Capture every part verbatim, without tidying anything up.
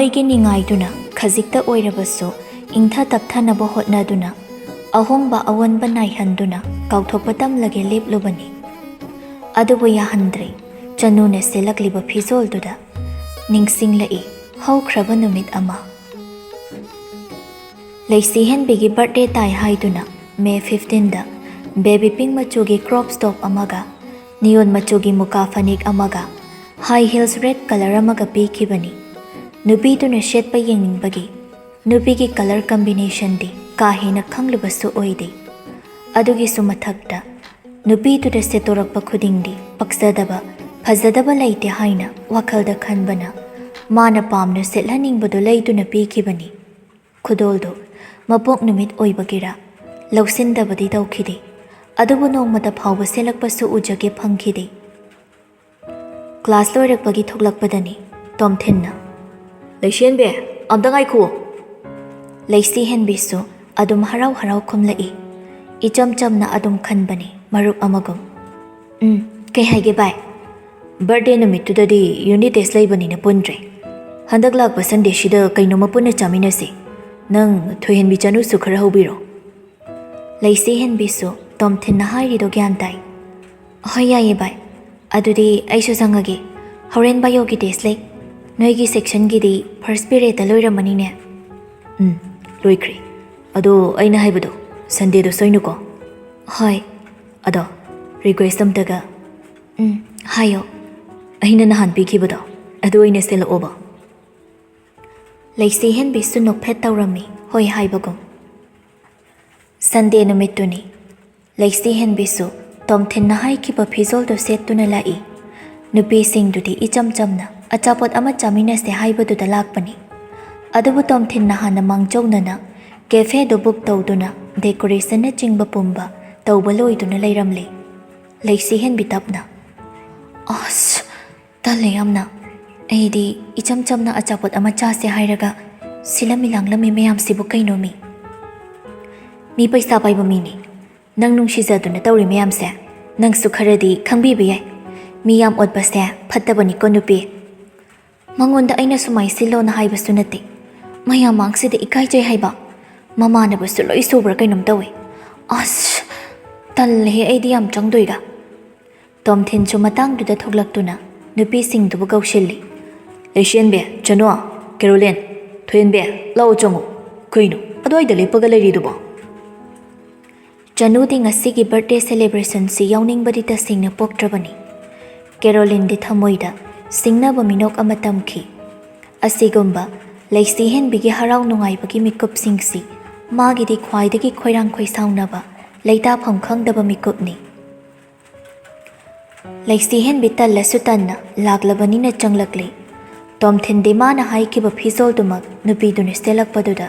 ꯑꯩꯒꯤ ꯅꯤꯡꯉꯥꯏꯗꯨꯅ ꯈꯖꯤꯛꯇ ꯑꯣꯏꯔꯕꯁꯨ ꯏꯪꯊ ꯇꯞꯊꯅꯕ ꯍꯣꯠꯅꯗꯨꯅ ꯑꯍꯣꯡꯕ ꯑꯑꯣꯟꯕ ꯅꯥꯏꯍꯟꯗꯨꯅ ꯀꯥꯎꯊꯣꯛꯄ ꯇꯝꯂꯒꯦ ꯂꯦꯞꯂꯨꯕꯅꯤ꯫ ꯑꯗꯨꯕꯨ ꯌꯥꯍꯟꯗ꯭ꯔꯦ꯫ ꯆꯅꯨꯅ ꯁꯦꯠꯂꯛꯂꯤꯕ ꯐꯤꯖꯣꯜꯗꯨꯗ ꯅꯤꯡꯁꯤꯡꯂꯛꯏ ꯍꯧꯈ꯭ꯔꯕ ꯅꯨꯃꯤꯠ ꯑꯃ꯫ ꯂꯩꯁꯤꯍꯦꯟꯕꯤꯒꯤ ꯕꯥꯔꯠꯗꯦ ꯇꯥꯏ ꯍꯥꯏꯗꯨꯅ ꯃꯦ ꯐꯤꯐꯇꯤꯟꯗ ꯕꯦꯕꯤ ꯄꯤꯡ ꯃꯆꯨꯒꯤ ꯀ꯭ꯔꯣꯞ ꯇꯣꯞ ꯑꯃꯒ ꯅꯤꯌꯣꯟ ꯃꯆꯨꯒꯤ ꯃꯨꯀꯥ ꯐꯅꯦꯛ ꯑꯃꯒ ꯍꯥꯏ ꯍꯤꯜꯁ ꯔꯦꯗ ꯀꯂꯔ ꯑꯃꯒ ꯄꯤꯈꯤꯕꯅꯤ꯫ ꯅꯨꯄꯤꯗꯨꯅ ꯁꯦꯠꯄ ꯌꯦꯡꯅꯤꯡꯕꯒꯤ ꯅꯨꯄꯤꯒꯤ ꯀꯂꯔ ꯀꯝꯕꯤꯅꯦꯁꯟꯗꯤ ꯀꯥ ꯍꯦꯟꯅ ꯈꯪꯂꯨꯕꯁꯨ ꯑꯣꯏꯗꯦ꯫ ꯑꯗꯨꯒꯤꯁꯨ ꯃꯊꯛꯇ ꯅꯨꯄꯤꯗꯨꯗ ꯁꯦꯠꯇꯣꯔꯛꯄ ꯈꯨꯗꯤꯡꯗꯤ ꯄꯛꯆꯗꯕ, ꯐꯖꯗꯕ ꯂꯩꯇꯦ ꯍꯥꯏꯅ ꯋꯥꯈꯜꯗ ꯈꯟꯕꯅ ꯃꯥꯅ ꯄꯥꯝꯅ ꯁꯦꯠꯍꯟꯅꯤꯡꯕꯗꯨ ꯂꯩꯗꯨꯅ ꯄꯤꯈꯤꯕꯅꯤ꯫ ꯈꯨꯗꯣꯜꯗꯨ ꯃꯄꯣꯛ ꯅꯨꯃꯤꯠ ꯑꯣꯏꯕꯒꯤꯔ ꯂꯧꯁꯤꯟꯗꯕꯗꯤ ꯇꯧꯈꯤꯗꯦ꯫ ꯑꯗꯨꯕꯨ ꯅꯣꯡꯃꯇ ꯐꯥꯎꯕ ꯁꯦꯠꯂꯛꯄꯁꯨ ꯎꯖꯒꯦ ꯐꯪꯈꯤꯗꯦ꯫ ꯀ꯭ꯂꯥꯁ ꯂꯣꯏꯔꯛꯄꯒꯤ ꯊꯣꯛꯂꯛꯄꯗꯅꯤ ꯇꯣꯝꯊꯤꯟꯅ, "ꯂꯩꯁꯦꯟꯕꯤ, ꯑꯝꯇ ꯉꯥꯏꯈꯣ!" ꯂꯩꯁꯤ ꯍꯦꯟꯕꯤꯁꯨ ꯑꯗꯨꯝ ꯍꯔꯥꯎ ꯍꯔꯥꯎ ꯈꯨꯝꯂꯛꯏ꯫ ꯏꯆꯝ ꯆꯝꯅ ꯑꯗꯨꯝ ꯈꯟꯕꯅꯤ, ꯃꯔꯨꯞ ꯑꯃꯒꯨꯝ꯫ "ꯎꯝ, ꯀꯩ ꯍꯥꯏꯒꯦ ꯚꯥꯏ?" "ꯕꯥꯔꯗꯦ ꯅꯨꯃꯤꯠꯇꯨꯗꯗꯤ ꯌꯨꯅꯤꯠ ꯇꯦꯁ ꯂꯩꯕꯅꯤꯅ ꯄꯨꯟꯗ꯭ꯔꯦ꯫ ꯍꯟꯗꯛ ꯂꯥꯛꯄ ꯁꯟꯗꯦꯁꯤꯗ ꯀꯩꯅꯣꯝꯃ ꯄꯨꯟꯅ ꯆꯥꯃꯤꯟꯅꯁꯤ꯫ ꯅꯪ ꯊꯣꯏꯍꯦꯟꯕꯤ ꯆꯅꯨꯁꯨ ꯈꯔ ꯍꯧꯕꯤꯔꯣ꯫" ꯂꯩꯁꯤ ꯍꯦꯟꯕꯤꯁꯨ ꯇꯣꯝꯊꯤꯟꯅ ꯍꯥꯏꯔꯤꯗꯣ ꯒ꯭ꯌꯥꯟ ꯇꯥꯏ꯫ "ꯍꯣꯏ, ꯌꯥꯏꯌꯦ ꯚꯥꯏ꯫ ꯑꯗꯨꯗꯤ ꯑꯩꯁꯨ ꯆꯪꯉꯒꯦ꯫ ꯍꯣꯔꯦꯟ ꯕꯥꯏꯑꯣꯒꯤ ꯇꯦꯁ ꯂꯩ꯫ ꯅꯣꯏꯒꯤ ꯁꯦꯛꯁꯟꯒꯤꯗꯤ ꯐꯥꯔꯁ ꯄꯤꯔꯦꯠꯇ ꯂꯣꯏꯔꯝꯃꯅꯤꯅꯦ?" "ꯎꯝ, ꯂꯣꯏꯈ꯭ꯔꯦ꯫ ꯑꯗꯣ ꯑꯩꯅ ꯍꯥꯏꯕꯗꯣ, ꯁꯟꯗꯦꯗꯣ ꯁꯣꯏꯅꯨꯀꯣ꯫" "ꯍꯣꯏ꯫" "ꯑꯗꯣ ꯔꯤꯀ꯭ꯋꯦꯁ ꯑꯝꯇꯒ꯫" "ꯎꯝ, ꯍꯥꯏꯌꯣ꯫" "ꯑꯩꯅ ꯅꯍꯥꯟ ꯄꯤꯈꯤꯕꯗꯣ, ꯑꯗꯨ ꯑꯣꯏꯅ ꯁꯦꯠꯂꯛꯑꯣꯕ꯫" ꯂꯩꯁꯤ ꯍꯦꯟꯕꯤꯁꯨ ꯅꯣꯛꯐꯦꯠ ꯇꯧꯔꯝꯃꯤ, ꯍꯣꯏ ꯍꯥꯏꯕꯒꯨꯝ꯫ ꯁꯟꯗꯦ ꯅꯨꯃꯤꯠꯇꯨꯅꯤ꯫ ꯂꯩꯁꯤ ꯍꯦꯟꯕꯤꯁꯨ ꯇꯣꯝꯊꯤꯟꯅ ꯍꯥꯏꯈꯤꯕ ꯐꯤꯖꯣꯜꯗꯨ ꯁꯦꯠꯇꯨꯅ ꯂꯥꯛꯏ꯫ ꯅꯨꯄꯤꯁꯤꯡꯗꯨꯗꯤ ꯏꯆꯝ ꯆꯝꯅ ꯑꯆꯥꯄꯣꯠ ꯑꯃ ꯆꯥꯃꯤꯟꯅꯁꯦ ꯍꯥꯏꯕꯗꯨꯗ ꯂꯥꯛꯄꯅꯤ꯫ ꯑꯗꯨꯕꯨ ꯇꯣꯝꯊꯤꯟꯅ ꯍꯥꯟꯅ ꯃꯥꯡꯖꯧꯅꯅ ꯀꯦꯐꯦꯗꯨ ꯕꯨꯛ ꯇꯧꯗꯨꯅ ꯗꯦꯀꯣꯔꯦꯁꯟꯅꯆꯤꯡꯕ ꯄꯨꯝꯕ ꯇꯧꯕ ꯂꯣꯏꯗꯨꯅ ꯂꯩꯔꯝꯂꯦ꯫ ꯂꯩꯁꯤ ꯍꯦꯟꯕꯤ ꯇꯞꯅ, "ꯑꯁ, ꯇꯜꯂꯦ ꯌꯥꯝꯅ꯫ ꯑꯩꯗꯤ ꯏꯆꯝ ꯆꯝꯅ ꯑꯆꯥꯄꯣꯠ ꯑꯃ ꯆꯥꯁꯦ ꯍꯥꯏꯔꯒ ꯁꯤꯜꯂꯝꯃꯤ ꯂꯥꯡꯂꯝꯃꯤ ꯃꯌꯥꯝꯁꯤꯕꯨ ꯀꯩꯅꯣꯃꯤ?" "ꯃꯤ ꯄꯩꯁꯥ ꯄꯥꯏꯕ ꯃꯤꯅꯤ꯫ ꯅꯪ ꯅꯨꯡꯁꯤꯖꯗꯨꯅ ꯇꯧꯔꯤ ꯃꯌꯥꯝꯁꯦ ꯅꯪꯁꯨ ꯈꯔꯗꯤ ꯈꯪꯕꯤꯕ ꯌꯥꯏ꯫ ꯃꯤ ꯌꯥꯝ ꯑꯣꯠꯄꯁꯦ ꯐꯠꯇꯕꯅꯤꯀꯣ ꯅꯨꯄꯤ꯫" ꯃꯉꯣꯟꯗ ꯑꯩꯅ ꯁꯨꯃꯥꯏ ꯁꯤꯜꯂꯣꯅ ꯍꯥꯏꯕꯁꯨ ꯅꯠꯇꯦ꯫ ꯃꯌꯥꯝ ꯃꯥꯡꯁꯤꯗ ꯏꯀꯥꯏꯖꯩ ꯍꯥꯏꯕ꯫ ꯃꯃꯥꯟꯅꯕꯁꯨ ꯂꯣꯏ ꯁꯨꯕ꯭ꯔꯥ ꯀꯩꯅꯣꯝ ꯇꯧꯏ꯫ ꯑꯁ, ꯇꯜꯂꯦꯍꯦ, ꯑꯩꯗꯤ ꯌꯥꯝ ꯆꯪꯗꯣꯏꯒ꯫ ꯇꯣꯝꯊꯤꯟꯁꯨ ꯃꯇꯥꯡꯗꯨꯗ ꯊꯣꯛꯂꯛꯇꯨꯅ ꯅꯨꯄꯤꯁꯤꯡꯗꯨꯕꯨ ꯀꯧꯁꯤꯜꯂꯤ꯫ ꯂꯩꯁꯦꯟꯕꯤ, ꯆꯅꯨ, ꯀꯦꯔꯣꯂꯤꯟ, ꯊꯣꯏꯍꯦꯟꯕꯤ, ꯂꯥꯛꯑꯣ ꯆꯪꯉꯣ꯫ ꯀꯩꯅꯣ, ꯑꯗꯨꯋꯥꯏꯗ ꯂꯦꯞꯄꯒ ꯂꯩꯔꯤꯗꯨꯕꯣ? ꯆꯅꯨꯗꯤ ꯉꯁꯤꯒꯤ birthday celebrationꯁꯤ ꯌꯥꯎꯅꯤꯡꯕꯗꯤ ꯇꯁꯦꯡꯅ ꯄꯣꯛꯇ꯭ꯔꯕꯅꯤ꯫ ꯀꯦꯔꯣꯂꯤꯟꯗꯤ ꯊꯃꯣꯏꯗ ꯁꯤꯡꯅꯕ ꯃꯤꯅꯣꯛ ꯑꯃ ꯇꯝꯈꯤ꯫ ꯑꯁꯤꯒꯨꯝꯕ ꯂꯩꯁꯤ ꯍꯦꯟꯕꯤꯒꯤ ꯍꯔꯥꯎ ꯅꯨꯡꯉꯥꯏꯕꯒꯤ ꯃꯤꯀꯨꯞꯁꯤꯡꯁꯤ ꯃꯥꯒꯤꯗꯤ ꯈ꯭ꯋꯥꯏꯗꯒꯤ ꯈꯣꯏꯔꯥꯡ ꯈꯣꯏꯁꯥꯎꯅꯕ, ꯂꯩꯇꯥꯐꯝ ꯈꯪꯗꯕ ꯃꯤꯀꯨꯞꯅꯤ꯫ ꯂꯩꯁꯤ ꯍꯦꯟꯕꯤ ꯇꯜꯂꯁꯨ ꯇꯟꯅ ꯂꯥꯛꯂꯕꯅꯤꯅ ꯆꯪꯂꯛꯂꯦ꯫ ꯇꯣꯝꯊꯤꯟꯗꯤ ꯃꯥꯅ ꯍꯥꯏꯈꯤꯕ ꯐꯤꯖꯣꯜꯗꯨꯃꯛ ꯅꯨꯄꯤꯗꯨꯅ ꯁꯦꯠꯂꯛꯄꯗꯨꯗ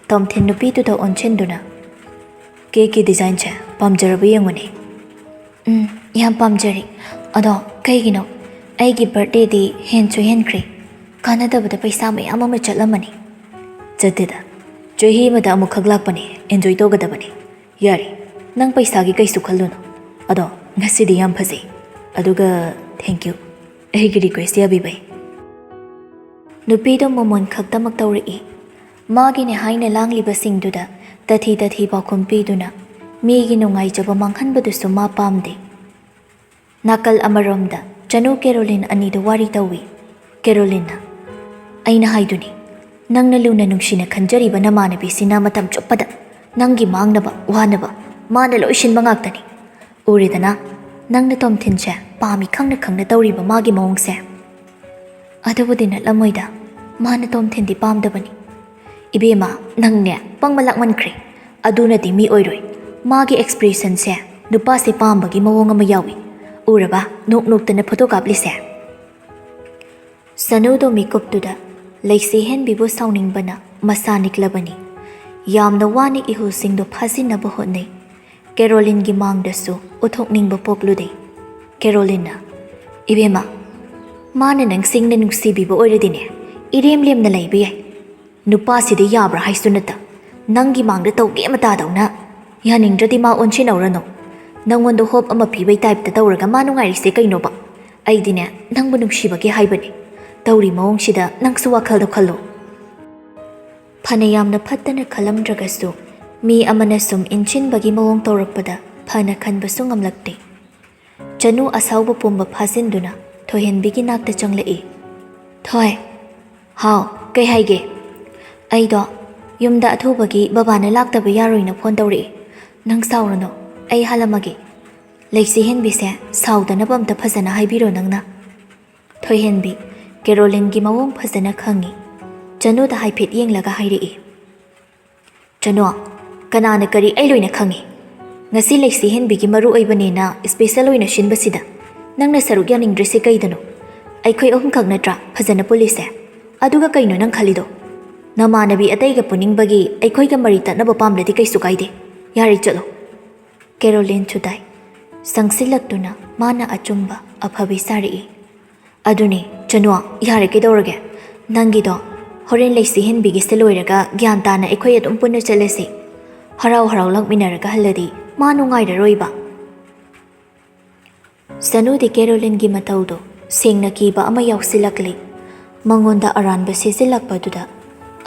ꯇꯣꯝꯊꯤꯟ ꯅꯨꯄꯤꯗꯨꯗ ꯑꯣꯟꯁꯤꯟꯗꯨꯅ, "Cakeꯀꯤ designꯁꯦ ꯄꯥꯝꯖꯔꯕ ꯌꯦꯡꯉꯨꯅꯦ꯫" "ꯎꯝ, ꯌꯥꯝ ꯄꯥꯝꯖꯔꯦ꯫ ꯑꯗꯣ ꯀꯩꯒꯤꯅꯣ? ꯑꯩꯒꯤ birthdayꯗꯤ ꯍꯦꯟꯁꯨ ꯍꯦꯟꯈ꯭ꯔꯦ꯫ ꯀꯥꯟꯅꯗꯕꯗ ꯄꯩꯁꯥ ꯃꯌꯥꯝ ꯑꯃ ꯆꯠꯂꯝꯃꯅꯤ꯫" "ꯆꯠꯇꯦꯗ꯫ ꯆꯍꯤ ꯑꯃꯗ ꯑꯃꯨꯛꯈꯛ ꯂꯥꯛꯄꯅꯦ, enjoy ꯇꯧꯒꯗꯕꯅꯦ꯫ ꯌꯥꯔꯦ, ꯅꯪ ꯄꯩꯁꯥꯒꯤ ꯀꯩꯁꯨ ꯈꯜꯂꯨꯅꯨ꯫ ꯑꯗꯣ ꯉꯁꯤꯗꯤ ꯌꯥꯝ ꯐꯖꯩ꯫ ꯑꯗꯨꯒ thank you, ꯑꯩꯒꯤ request ꯌꯥꯕꯤꯕꯩ꯫" ꯅꯨꯄꯤꯗꯣ ꯃꯃꯣꯟ ꯈꯛꯇꯃꯛ ꯇꯧꯔꯛꯏ꯫ ꯃꯥꯒꯤꯅꯦ ꯍꯥꯏꯅ ꯂꯥꯡꯂꯤꯕꯁꯤꯡꯗꯨꯗ ꯇꯊꯤ ꯇꯊꯤ ꯄꯥꯎꯈꯨꯝ ꯄꯤꯗꯨꯅ ꯃꯤꯒꯤ ꯅꯨꯡꯉꯥꯏꯖꯕ ꯃꯥꯡꯍꯟꯕꯗꯨꯁꯨ ꯃꯥ ꯄꯥꯝꯗꯦ꯫ ꯅꯥꯀꯜ ꯑꯃꯔꯣꯝꯗ ꯆꯅꯨ ꯀꯦꯔꯣꯂꯤꯟ ꯑꯅꯤꯗꯨ ꯋꯥꯔꯤ ꯇꯧꯏ꯫ ꯀꯦꯔꯣꯂꯤꯟꯅ, "ꯑꯩꯅ ꯍꯥꯏꯗꯨꯅꯤ, ꯅꯪꯅ ꯂꯨꯅ ꯅꯨꯡꯁꯤꯅ ꯈꯟꯖꯔꯤꯕ ꯅꯃꯥꯟꯅꯕꯤꯁꯤꯅ ꯃꯇꯝ ꯆꯨꯞꯄꯗ ꯅꯪꯒꯤ ꯃꯥꯡꯅꯕ, ꯋꯥꯅꯕ ꯃꯥꯅ ꯂꯣꯏ ꯁꯤꯟꯕ ꯉꯥꯛꯇꯅꯤ꯫ ꯎꯔꯦꯗꯅ, ꯅꯪꯅ ꯇꯣꯝꯊꯤꯟꯁꯦ ꯄꯥꯝꯃꯤ ꯈꯪꯅ ꯈꯪꯅ ꯇꯧꯔꯤꯕ ꯃꯥꯒꯤ ꯃꯑꯣꯡꯁꯦ꯫" "ꯑꯗꯨꯕꯨꯗꯤ ꯅꯠꯂꯝꯃꯣꯏꯗ, ꯃꯥꯅ ꯇꯣꯝꯊꯤꯟꯗꯤ ꯄꯥꯝꯗꯕꯅꯤ꯫" "ꯏꯕꯦꯝꯃ, ꯅꯪꯅꯦ ꯄꯪꯕ ꯂꯥꯛꯃꯟꯈ꯭ꯔꯦ꯫ ꯑꯗꯨꯅꯗꯤ ꯃꯤ ꯑꯣꯏꯔꯣꯏ꯫ ꯃꯥꯒꯤ expressionꯁꯦ ꯅꯨꯄꯥꯁꯦ ꯄꯥꯝꯕꯒꯤ ꯃꯑꯣꯡ ꯑꯃ ꯌꯥꯎꯏ꯫ ꯎꯔꯕ, ꯅꯣꯛ ꯅꯣꯛꯇꯅ photo ꯀꯥꯞꯂꯤꯁꯦ?" ꯁꯅꯨꯗꯣ ꯃꯤꯀꯨꯞꯇꯨꯗ ꯂꯩꯁꯤ ꯍꯦꯟꯕꯤꯕꯨ ꯁꯥꯎꯅꯤꯡꯕꯅ ꯃꯁꯥ ꯅꯤꯛꯂꯕꯅꯤ꯫ ꯌꯥꯝꯅ ꯋꯥꯅ ꯏꯍꯨꯜꯁꯤꯡꯗꯣ ꯐꯥꯖꯤꯟꯅꯕ ꯍꯣꯠꯅꯩ꯫ ꯀꯦꯔꯣꯂꯤꯟꯒꯤ ꯃꯥꯡꯗꯁꯨ ꯎꯠꯊꯣꯛꯅꯤꯡꯕ ꯄꯣꯛꯂꯨꯗꯦ꯫ ꯀꯦꯔꯣꯂꯤꯟꯅ, "ꯏꯕꯦꯝꯃ, ꯃꯥꯅ ꯅꯪ ꯁꯤꯡꯅ ꯅꯨꯡꯁꯤꯕꯤꯕ ꯑꯣꯏꯔꯗꯤꯅꯦ, ꯏꯔꯦꯝ ꯂꯦꯝꯅ ꯂꯩꯕ ꯌꯥꯏ꯫ ꯅꯨꯄꯥꯁꯤꯗ ꯌꯥꯕ꯭ꯔꯥ ꯍꯥꯏꯁꯨ ꯅꯠꯇ, ꯅꯪꯒꯤ ꯃꯥꯡꯗ ꯇꯧꯒꯦ ꯑꯃ ꯇꯥꯗꯧꯅ꯫ ꯌꯥꯅꯤꯡꯗ꯭ꯔꯗꯤ ꯃꯥ ꯑꯣꯟꯁꯤꯟꯍꯧꯔꯅꯨ꯫ ꯅꯪꯉꯣꯟꯗ hope ꯑꯃ ꯄꯤꯕꯩ typeꯇ ꯇꯧꯔꯒ ꯃꯥ ꯅꯨꯡꯉꯥꯏꯔꯤꯁꯦ ꯀꯩꯅꯣꯕ? ꯑꯩꯗꯤꯅꯦ, ꯅꯪꯕꯨ ꯅꯨꯡꯁꯤꯕꯒꯤ ꯍꯥꯏꯕꯅꯦ꯫ ꯇꯧꯔꯤ ꯃꯑꯣꯡꯁꯤꯗ ꯅꯪꯁꯨ ꯋꯥꯈꯜꯗꯣ ꯈꯜꯂꯣ꯫ ꯐꯅ ꯌꯥꯝꯅ ꯐꯠꯇꯅ ꯈꯜꯂꯝꯗ꯭ꯔꯒꯁꯨ, ꯃꯤ ꯑꯃꯅ ꯁꯨꯝ ꯏꯟꯁꯤꯟꯕꯒꯤ ꯃꯑꯣꯡ ꯇꯧꯔꯛꯄꯗ ꯐꯅ ꯈꯟꯕꯁꯨ ꯉꯝꯂꯛꯇꯦ꯫ ꯆꯅꯨ ꯑꯁꯥꯎꯕ ꯄꯨꯝꯕ ꯐꯥꯖꯤꯟꯗꯨꯅ ꯊꯣꯏꯍꯦꯟꯕꯤꯒꯤ ꯅꯥꯛꯇ ꯆꯪꯂꯛꯏ꯫ "ꯊꯣꯏ꯫" "ꯍꯥꯎ, ꯀꯩ ꯍꯥꯏꯒꯦ?" "ꯑꯩꯗꯣ ꯌꯨꯝꯗ ꯑꯊꯨꯕꯒꯤ ꯕꯕꯥꯅ ꯂꯥꯛꯇꯕ ꯌꯥꯔꯣꯏꯅ ꯐꯣꯟ ꯇꯧꯔꯛꯏ꯫ ꯅꯪ ꯁꯥꯎꯔꯅꯨ, ꯑꯩ ꯍꯜꯂꯝꯃꯒꯦ꯫ ꯂꯩꯁꯤ ꯍꯦꯟꯕꯤꯁꯦ ꯁꯥꯎꯗꯅꯕ ꯑꯝꯇ ꯐꯖꯅ ꯍꯥꯏꯕꯤꯔꯣ ꯅꯪꯅ꯫" ꯊꯣꯏꯍꯦꯟꯕꯤ ꯀꯦꯔꯣꯂꯤꯟꯒꯤ ꯃꯑꯣꯡ ꯐꯖꯅ ꯈꯪꯏ꯫ ꯆꯅꯨꯗ ꯍꯥꯏꯐꯦꯠ ꯌꯦꯡꯂꯒ ꯍꯥꯏꯔꯛꯏ꯫ "ꯆꯅꯨ, ꯀꯅꯥꯅ ꯀꯔꯤ ꯑꯩ ꯂꯣꯏꯅ ꯈꯪꯏ꯫ ꯉꯁꯤ ꯂꯩꯁꯤ ꯍꯦꯟꯕꯤꯒꯤ ꯃꯔꯨ ꯑꯣꯏꯕꯅꯦꯅ ꯏꯁꯄꯦꯁꯦꯜ ꯑꯣꯏꯅ ꯁꯤꯟꯕꯁꯤꯗ ꯅꯪꯅ ꯁꯔꯨꯛ ꯌꯥꯅꯤꯡꯗ꯭ꯔꯤꯁꯤ ꯀꯩꯗꯅꯣ? ꯑꯩꯈꯣꯏ ꯑꯍꯨꯝꯈꯛ ꯅꯠꯇ꯭ꯔꯥ ꯐꯖꯅ ꯄꯨꯜꯂꯤꯁꯦ? ꯑꯗꯨꯒ ꯀꯩꯅꯣ ꯅꯪ ꯈꯜꯂꯤꯗꯣ? ꯅꯃꯥꯟꯅꯕꯤ ꯑꯇꯩꯒ ꯄꯨꯅꯤꯡꯕꯒꯤ ꯑꯩꯈꯣꯏꯒ ꯃꯔꯤ ꯇꯠꯅꯕ ꯄꯥꯝꯂꯗꯤ ꯀꯩꯁꯨ ꯀꯥꯏꯗꯦ꯫ ꯌꯥꯔꯦ, ꯆꯠꯂꯣ꯫" ꯀꯦꯔꯣꯂꯤꯟ ꯊꯨꯗꯥꯏ ꯁꯪꯁꯤꯜꯂꯛꯇꯨꯅ ꯃꯥꯅ ꯑꯆꯨꯝꯕ ꯑꯐꯕꯤ ꯁꯥꯔꯛꯏ꯫ "ꯑꯗꯨꯅꯦ, ꯆꯅꯨ, ꯌꯥꯔꯦ, ꯀꯩꯗꯧꯔꯒꯦ? ꯅꯪꯒꯤꯗꯣ ꯍꯣꯔꯦꯟ ꯂꯩꯁꯤ ꯍꯦꯟꯕꯤꯒꯤꯁꯦ ꯂꯣꯏꯔꯒ ꯒ꯭ꯌꯥꯟ ꯇꯥꯅ ꯑꯩꯈꯣꯏ ꯑꯗꯨꯝ ꯄꯨꯟꯅ ꯆꯠꯂꯁꯤ꯫ ꯍꯔꯥꯎ ꯍꯔꯥꯎ ꯂꯥꯛꯃꯤꯟꯅꯔꯒ ꯍꯜꯂꯗꯤ ꯃꯥ ꯅꯨꯡꯉꯥꯏꯔꯔꯣꯏꯕ꯫" ꯆꯅꯨꯗꯤ ꯀꯦꯔꯣꯂꯤꯟꯒꯤ ꯃꯇꯧꯗꯣ ꯁꯦꯡꯅ ꯀꯤꯕ ꯑꯃ ꯌꯥꯎꯁꯤꯜꯂꯛꯂꯤ꯫ ꯃꯉꯣꯟꯗ ꯑꯔꯥꯟꯕ ꯁꯤꯖꯤꯜꯂꯛꯄꯗꯨꯗ꯫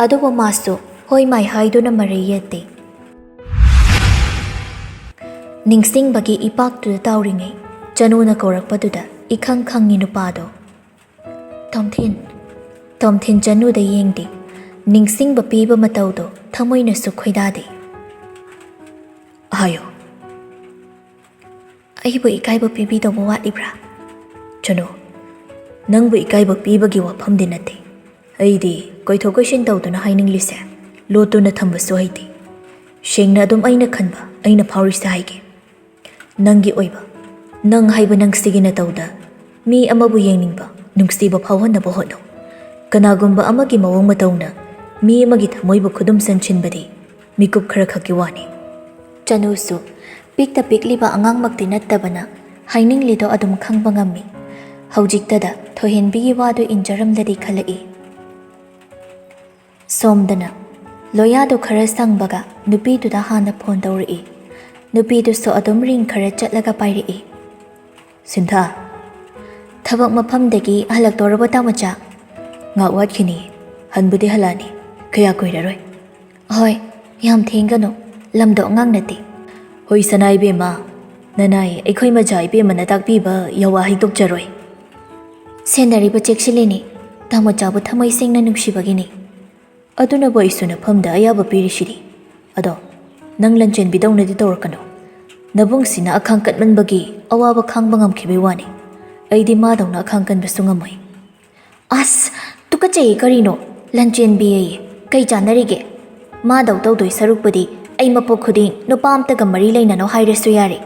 ꯑꯗꯨꯕꯨ ꯃꯥꯁꯨ ꯍꯣꯏ ꯃꯥꯏ ꯍꯥꯏꯗꯨꯅ ꯃꯔꯩ ꯌꯦꯠꯇꯦ꯫ ꯅꯤꯡꯁꯤꯡꯕꯒꯤ ꯏꯄꯥꯛꯇꯨꯗ ꯇꯥꯎꯔꯤꯉꯩ, ꯆꯅꯨꯅ ꯀꯧꯔꯛꯄꯗꯨꯗ ꯏꯈꯪ ꯈꯪꯉꯤ ꯅꯨꯄꯥꯗꯣ꯫ "ꯇꯣꯝꯊꯤꯟ꯫" ꯇꯣꯝꯊꯤꯟ ꯆꯅꯨꯗ ꯌꯦꯡꯗꯦ꯫ ꯅꯤꯡꯁꯤꯡꯕ ꯄꯤꯕ ꯃꯇꯧꯗꯣ ꯊꯃꯣꯏꯅꯁꯨ ꯈꯣꯏꯗꯥꯗꯦ꯫ "ꯍꯥꯏꯌꯣ꯫" "ꯑꯩꯕꯨ ꯏꯀꯥꯏꯕ ꯄꯤꯕꯤꯗꯧꯕ ꯋꯥꯠꯂꯤꯕ꯭ꯔꯥ?" "ꯆꯅꯨ, ꯅꯪꯕꯨ ꯏꯀꯥꯏꯕ ꯄꯤꯕꯒꯤ ꯋꯥꯐꯝꯗꯤ ꯅꯠꯇꯦ꯫ ꯑꯩꯗꯤ ꯀꯣꯏꯊꯣꯛ ꯀꯣꯏꯁꯤꯟ ꯇꯧꯗꯨꯅ ꯍꯥꯏꯅꯤꯡꯂꯤꯁꯦ ꯂꯣꯠꯇꯨꯅ ꯊꯝꯕꯁꯨ ꯍꯩꯇꯦ꯫ ꯁꯦꯡꯅ ꯑꯗꯨꯝ ꯑꯩꯅ ꯈꯟꯕ, ꯑꯩꯅ ꯐꯥꯎꯔꯤꯁꯦ ꯍꯥꯏꯒꯦ꯫ ꯅꯪꯒꯤ ꯑꯣꯏꯕ, ꯅꯪ ꯍꯥꯏꯕ ꯅꯪꯁꯤꯒꯤ ꯅꯇꯧꯗ ꯃꯤ ꯑꯃꯕꯨ ꯌꯦꯡꯅꯤꯡꯕ, ꯅꯨꯡꯁꯤꯕ ꯐꯥꯎꯍꯟꯅꯕ ꯍꯣꯠꯅꯧ꯫ ꯀꯅꯥꯒꯨꯝꯕ ꯑꯃꯒꯤ ꯃꯑꯣꯡ ꯃꯇꯧꯅ ꯃꯤ ꯑꯃꯒꯤ ꯊꯃꯣꯏꯕꯨ ꯈꯨꯗꯨꯝ ꯆꯟꯁꯤꯟꯕꯗꯤ ꯃꯤꯀꯨꯞ ꯈꯔ ꯈꯛꯀꯤ ꯋꯥꯅꯤ꯫" ꯆꯅꯨꯁꯨ ꯄꯤꯛꯇ ꯄꯤꯛꯂꯤꯕ ꯑꯉꯥꯡꯃꯛꯇꯤ ꯅꯠꯇꯕꯅ ꯍꯥꯏꯅꯤꯡꯂꯤꯗꯣ ꯑꯗꯨꯝ ꯈꯪꯕ ꯉꯝꯃꯤ꯫ ꯍꯧꯖꯤꯛꯇꯗ ꯊꯣꯏꯍꯦꯟꯕꯤꯒꯤ ꯋꯥꯗꯨ ꯏꯟꯖꯔꯝꯂꯗꯤ ꯈꯜꯂꯛꯏ꯫ ꯁꯣꯝꯗꯅ ꯂꯣꯌꯥꯗꯨ ꯈꯔ ꯁꯪꯕꯒ ꯅꯨꯄꯤꯗꯨꯗ ꯍꯥꯟꯅ ꯐꯣꯟ ꯇꯧꯔꯛꯏ꯫ ꯅꯨꯄꯤꯗꯨꯁꯨ ꯑꯗꯨꯝ ꯔꯤꯡ ꯈꯔ ꯆꯠꯂꯒ ꯄꯥꯏꯔꯛꯏ꯫ "ꯁꯤꯟꯊꯥ꯫" "ꯊꯕꯛ ꯃꯐꯝꯗꯒꯤ ꯍꯜꯂꯛꯇꯣꯔꯕꯣ, ꯇꯥꯃꯣꯆꯥ?" ꯉꯥꯏꯍꯥꯛ ꯋꯥꯠꯈꯤꯅꯤ, ꯍꯟꯕꯨꯗꯤ ꯍꯜꯂꯛꯑꯅꯤ, ꯀꯌꯥ ꯀꯨꯏꯔꯔꯣꯏ꯫ ꯍꯣꯏ, ꯌꯥꯝ ꯊꯦꯡꯒꯅꯨ, ꯂꯝꯗꯣ ꯑꯉꯥꯡ ꯅꯠꯇꯦ꯫ ꯍꯣꯏ ꯁꯅꯥ ꯏꯕꯦꯝꯃ, ꯅꯅꯥꯏ ꯑꯩꯈꯣꯏ ꯃꯆꯥ ꯏꯕꯦꯝꯃꯅ ꯇꯥꯛꯄꯤꯕ ꯌꯥꯋꯥ ꯍꯩꯗꯣꯛꯆꯔꯣꯏ꯫ ꯁꯦꯟꯅꯔꯤꯕ ꯆꯦꯛꯁꯤꯜꯂꯤꯅꯤ, ꯇꯥꯃꯣꯆꯥꯕꯨ ꯊꯃꯣꯏ ꯁꯦꯡꯅ ꯅꯨꯡꯁꯤꯕꯒꯤꯅꯤ꯫ ꯑꯗꯨꯅꯕꯨ ꯑꯩꯁꯨ ꯅꯐꯝꯗ ꯑꯌꯥꯕ ꯄꯤꯔꯤꯁꯤꯗꯤ꯫ ꯑꯗꯣ ꯅꯪ ꯂꯟꯆꯦꯟꯕꯤꯗꯧꯅꯗꯤ ꯇꯧꯔꯛꯀꯅꯨ꯫ ꯅꯕꯨꯡꯁꯤꯅ ꯑꯈꯥꯡ ꯀꯟꯃꯟꯕꯒꯤ ꯑꯋꯥꯕ ꯈꯥꯡꯕ ꯉꯝꯈꯤꯕꯩ ꯋꯥꯅꯤ꯫ ꯑꯩꯗꯤ ꯃꯥꯗꯧꯅ ꯑꯈꯥꯡ ꯀꯟꯕꯁꯨ ꯉꯝꯃꯣꯏ꯫ ꯑꯁ, ꯇꯨꯀꯠꯆꯩꯌꯦ ꯀꯔꯤꯅꯣ? ꯂꯟꯆꯦꯟꯕꯤ ꯑꯌꯦ, ꯀꯩ ꯆꯥꯟꯅꯔꯤꯒꯦ? ꯃꯥꯗꯧ ꯇꯧꯗꯣꯏ ꯁꯔꯨꯛꯄꯨꯗꯤ ꯑꯩ ꯃꯄꯣꯛ ꯈꯨꯗꯤꯡ ꯅꯨꯄꯥ ꯑꯝꯇꯒ ꯃꯔꯤ ꯂꯩꯅꯅꯣ ꯍꯥꯏꯔꯁꯨ ꯌꯥꯔꯦ꯫